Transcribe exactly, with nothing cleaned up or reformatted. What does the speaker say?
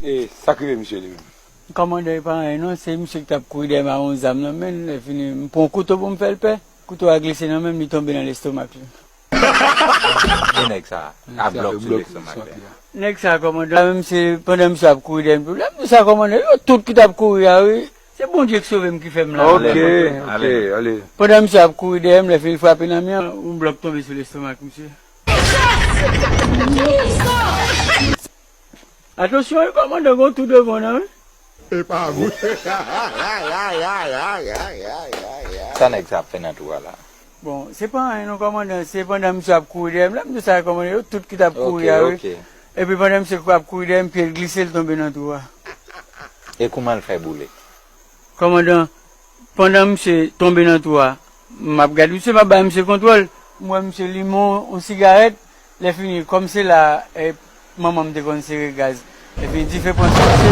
E sa k rive misye li menm? Kòmandan, e pa anyen non, se misye ki t ap kouri dèyè m ak yon zam nan men l, lè fini, m pran yon kouto pou m fè l pè. Kouto a glise nan men m, li tonbe nan lestomak li. E nèg sa a, a blòk sou lestomak li a. Nèg sa a, kòmandan, menm se pandan misye ap kouri dèyè m, lè m di sa, kòmandan, yo tout ki t ap kouri a, wi. Se Bondye ki sove m ki fè m la. Ok, ok, ale. Pandan misye ap kouri dèyè m, lè fini frape nan mi an, yon blòk tonbe sou lestomak misye. Atansyon, wi, kòmandan, gon tou devan nan, wi. E pa vre. Sa nèg sa ap fè nan twou a la? Bon, se pa anyen non, kòmandan, se pandan misye ap kouri dèyè m, lè m di sa, kòmandan, yo tout ki t ap kouri a, wi. Ok, ok. Epi pandan misye ap kouri dèyè m, pye l glise, l tonbe nan twou a. E kouman l fè boule? Kòmandan, pandan misye tonbe nan twou a, m ap gade misye, m ap bay misye kontwòl. M wè misye limen yon sigarèt. Lè fini, kòm se la, eh, manman m te konn sere gaz. Lè fini, dife pran sou misye.